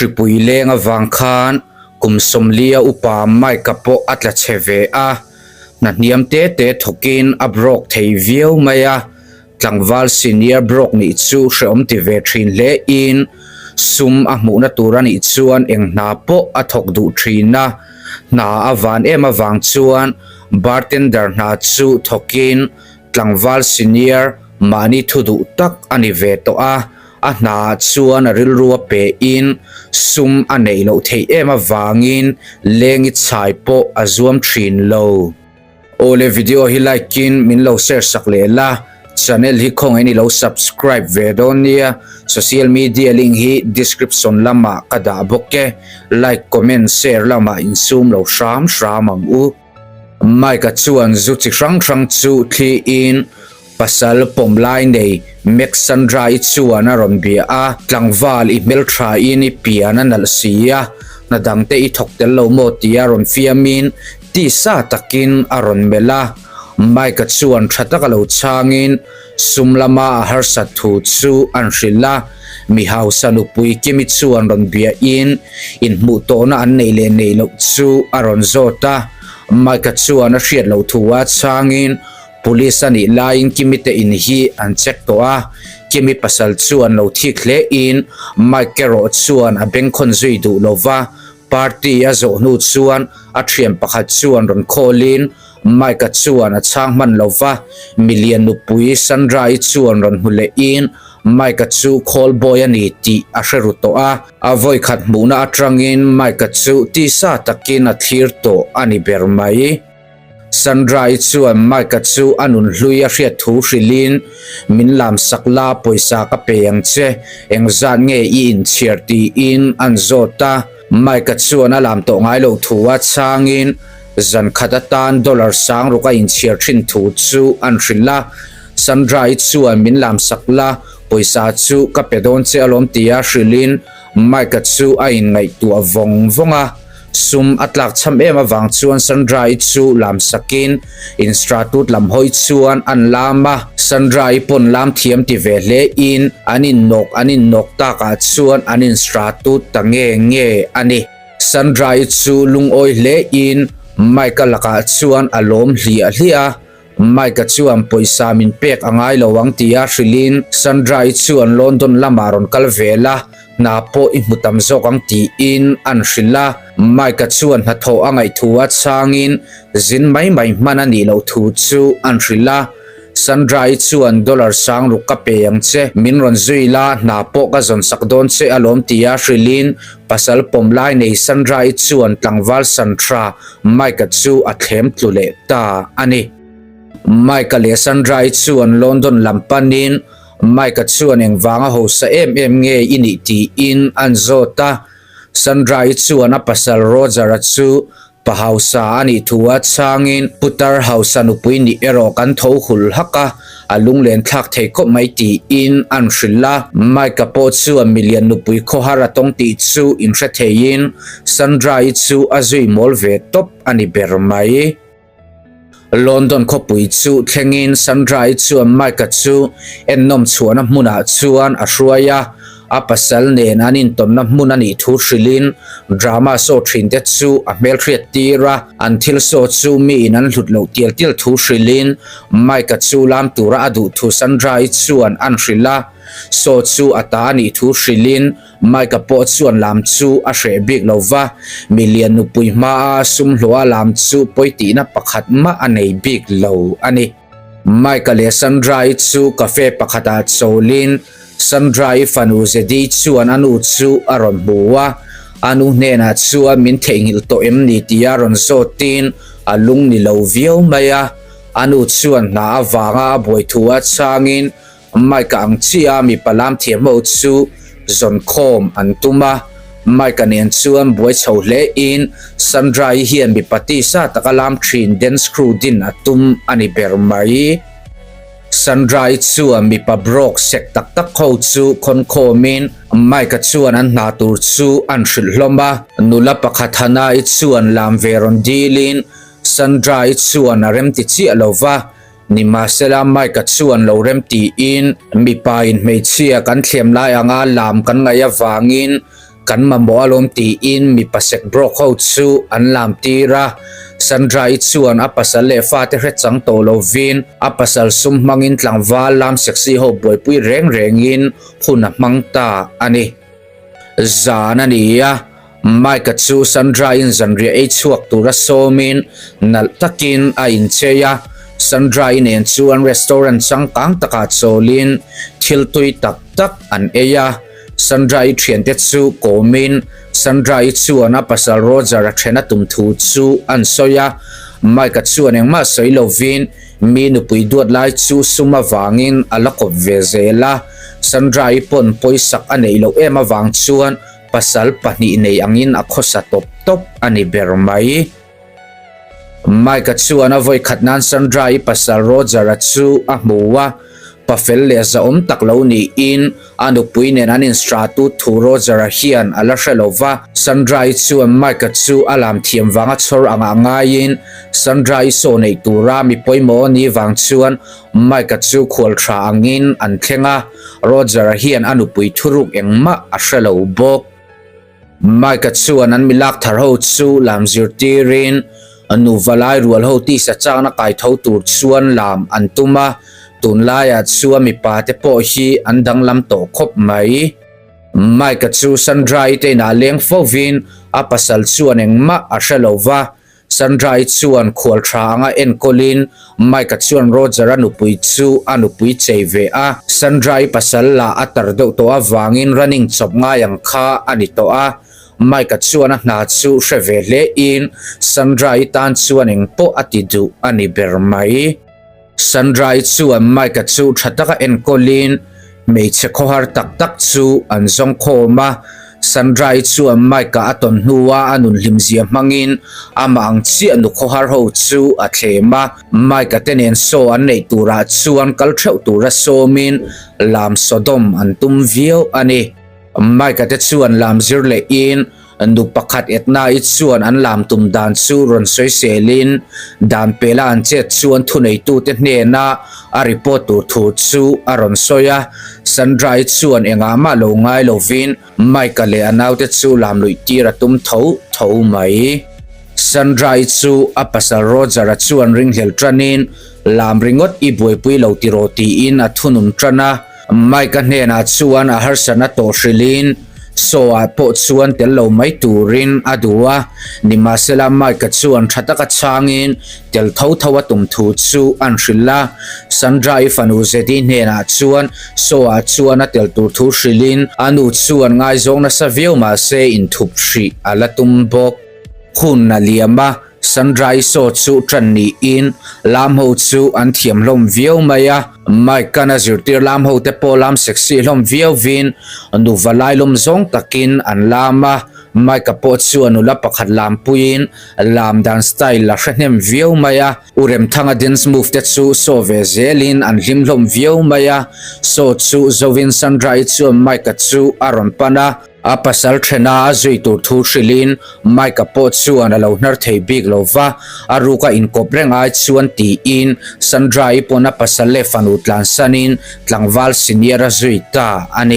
Hripui leng avang khan kum 40 a upa Mike-a pawh a tla chhe ve a, hna hniam te te thawkin a broke thei viau mai a. Tlangval senior broke nih chu hrehawm ti ve thin hle in sum a hmuhna tur a nih chuan eng hna pawh a thawk duh thin a, hna a van em avang chuan bartender hna chu thawkin tlangval senior mahni thu duh tak a ni ve tawh a, a hna ah chuan a rilru a pe in sum a neih loh theih em avangin lengi chhai pawh a zuam thin lo. Awle video hi like in min lo share sak leh la, channel hi khawngaih in i lo subscribe ve dawn nia, social media link hi description lamah ka dah bawk e, like comment share lamah insum lo hram hram ang u. Mike-a chuan zu chi hrang hrang chu thli in Pasal pawm lai nei Max Sandra-i chuan a rawn bia a, Tlangval i hmelthain i pian a nalh si a, hna dangte i thawk tel lo maw tia rawn fiamin tisa takin a rawn melh a. Mike-a chuan tha taka lo chhangin sum lama a harsat thu chu an hrilh a, mi hausa nupui Kimi chuan rawn biain inhmuh tawhna an neih leh neih loh chu a rawn zawt a. Mike-a chuan a hriat loh thu a chhangin Police a nih laiin Kimi te in hi an check tawh a, Kimi pasal chuan lo thik hle in Mike erawh chuan a bengkhawn zui duh lo va, party a zawh hnu chuan a thian pakhat chuan rawn call in Mike-a chuan a chhang hman lo va, milian nupui Sandra-i chuan rawn hmu leh in Mike-a chu call boy a ni tih a hre ru tawh a, a vawikhat hmuhna atangin Mike-a chu tisa takin a thlir tawh a ni ber mai. Sandra-i chuan Mike-a chu a nun hlui a hriat thu hrilhin, Min lam sak la, pawisa ka pe ang che, engzat nge i inchhiar tiin an zawt a. Mike-a chuan a lam tawh ngai lo thu a chhangin, zan khat atan dollar sang ruk a inchhiar thin thu chu an hrilh a. Sandra-i chuan min lam sak la, pawisa chu ka pe dawn che alawm tia hrilhin Mike-a chu a inngaihtuah vawng vawng a. Sum a tlak cham em avang chuan Sandra-i chu lam sakin Instratut lam hawi chuan an lam a. Sandra-i pawn lam thiam ti ve hle in an innawk an innawk takah chuan an instratut ta nge nge a ni. Sandra-i chu lungawi hle in Mike-a lakah chuan a lawm hliah hliah a. Mike-a chuan pawisa min pek a ngai lo ang tia hrilhin Sandra-i chuan London lamah rawn kal vel a, hna pawh i hmu tam zawk ang tiin an hrilh a. Mike-a chuan hnathawh a ngaih thu a chhangin zin mai mai hman a nih loh thu chu an hrilh a. Sandra-i chuan dollar sang ruk ka pe ang che, min rawn zui la, hna pawh ka zawn sak dawn che alawm tia hrilhin pasal pawm lai nei Sandra-i chuan tlangval Sandra Mike-a chu a thlem tlu leh ta a ni. Mike-a leh Sandra-i chuan London lam panin Mike-a chuan engvanga hausa em em nge i nih tiin an zawt a. Sandra-i chuan a pasal Roger-a chu pa hausa a nih thu a chhangin putar hausa nupui nih erawh kan tho hul hak a, a lunglen thlak thei khawp mai tiin an hrilh a. Mike-a pawh chuan milian nupui khawhar a tawng tih chu inhre theiin Sandra-i chu a zui mawl ve tawp a ni ber mai. London khawpui chu thlengin Sandra-i chuan Mike-a chu ennawm chhuahna hmunah chuan a hruai a. A pasal nen an intawnna hmun a nih thu hrilhin drama show thinte chu a hmelhriat tir a, an thil show chu miin an hlut loh tial tial thu hrilhin Mike-a chu lam tura a duh thu Sandra-i chuan an hrilh a, show chu a ta a nih thu hrilhin Mike-a pawh chuan lam chu a hreh bik lo va, milian nupui hmaa sum hlawha lam chu pawi tihna pakhat mah a nei bik lo a ni. Mike-a leh Sandra-i chu cafe pakhatah chawlin Sandra-i fanu Zedi chuan a nu chu a rawn hmu a, a nu hnenah chuan min theihnghilh tawh em ni tia rawn zawtin a lung ni lo viau mai a, a nu chuan hna avanga a buai thu a chhangin Mike-a ang chiah a mipa lam thiam ho chu zawn khawm an tum a, Mike-a nen chuan buai chho hle in Sandra-i hian mipa tisa taka lam thin dance crew din a tum a ni ber mai. Sandra-i chuan mipa broke sek tak tak ho chu khawn khawmin Mike-a chuan an hna tur chu an hrilh hlawm a, nula pakhat Hannah-i chuan lam ve rawn dilin Sandra-i chuan a remti chiah lo va, Nimahsela Mike-a chuan lo rem tiin mipa in hmeichhia kan thlem lai anga lam kan ngaih avangin Kan mamawh alawm tiin mipa sek brawk ho chu an lam tir a. Sandra-i chuan a pasal leh fate hre chang tawh lovin a pasal sum hmangin tlangval lam sexy ho buaipui reng rengin hun a hmang ta a ni. Zan a ni a, Mike-a chu Sandra-in zanriah ei chhuak tura sawmin nalh takin a inchei a. Sandra-i nen chuan restaurant changkang takah chawlin thil tui tak tak an ei a. Sandra-i thiante chu kawmin Sandra-i chuan a pasal Roger-a then a tum thu chu an sawi a. Mike-a chuan engmah sawi lovin mi nupui duat lai chu sum avangin a la kawp ve zel a. Sandra-i pawn pawisak a neih loh em avang chuan pasal pahnih nei angin a khawsa tawp tawp a ni ber mai. Mike-a chuan a vawi khat nan Sandra-i pasal Roger-a chu a hmu a, pa fel leh zahawm tak lo niin a nupui nen an instratut thu Roger-a hian a la hre lo va. Sandra-i chuan Mike-a chu a lam thiam vanga chhawr angah ngaiin Sandra-i saw neih tura mi pawimawh a nih vang chuan Mike-a chu khual tha angin an thleng a, Roger-a hian a nupui thuruk engmah a hre lo bawk. Mike-a chuan an milak thar ho chu lam zirtirin nuva lai rual ho tisa chakna kai tho tur chuan lam an tum a, tunlaiah chuan mipa te pawh hi an danglam tawh khawp mai. Mike-a chu Sandra-i te inah leng fovin a pasal chuan engmah a hre lo va, Sandra-i chuan khual tha anga enkawlin Mike-a chuan Roger-a nupui chu a nupui chei ve a. Sandra-i pasal lah a tar deuh tawh avangin running chawp ngai ang kha a ni tawh a. Mike-a chuan a hna chu hre ve hle in Sandra-i tan chuan engpawh a ti duh a ni ber mai. Sandra-i chuan Mike-a chu tha taka enkawlin hmeichhe khawhar tak tak chu an zawng khawm a. Sandra-i chuan Mike-a a tawn hnua a nun hlimzia hmangin amah ang chiah nu khawhar ho chu a thlem a. Mike-a te nen saw an neih turah chuan kal theuh tura sawmin lam Sodom an tum viau a ni. Mike-a te chuan lam zir lehin Nu pakhat Edna-i chuan an lam tum dan chu rawn sawiselin dan pela an chet chuan thuneitute hnena a report tur thu chu a rawn sawi a. Sandra-i chuan engah mah lo ngai lovin Mike-a leh a naute chu lam luih tir a tum tho tho mai. Sandra-i chu a pasal Roger-a chuan ringhlel tanin lam ringawt i buaipui lo tiraw tiin a thunun tan a. Mike-a hnenah chuan a harsatna tawh hrilhin Saw-ah pawh chuan tel lo mai turin a duh a, nimahsela Mike-a chuan tha taka chhangin tel tho tho a tum thu chu an hrilh a. Sandra-i fanu Zedi hnenah chuan Saw-ah chuan a tel tur thu hrilhin a nu chuan ngaizawng nasa viau mahse inthup hrih a la tum bawk. Hun a liam a, Sandra-i saw chu ṭan niin lam ho chu an thiam hlawm viau mai a. Mike-a'n a zirtir lam ho te pawh lam sexy hlawm viauvin nuva lai lawm zawng takin an lam a. Mike-a pawh chu a nula pakhat lampuiin lam dan style a hre hnem viau mai a. U Remthanga dance move te chu saw ve zelin an hlim hlawm viau mai a. Saw chu zovin Sandra-i chuan Mike-a chu a rawn pan a. A pasal thena a zui tur thu hrilhin Mike-a pawh chuan a lo hnar thei bik lo va, a ruka inkawp reng ai chuan tiin Sandra-i pawn a pasal leh fanu tlansanin tlangval senior a zui ta a ni.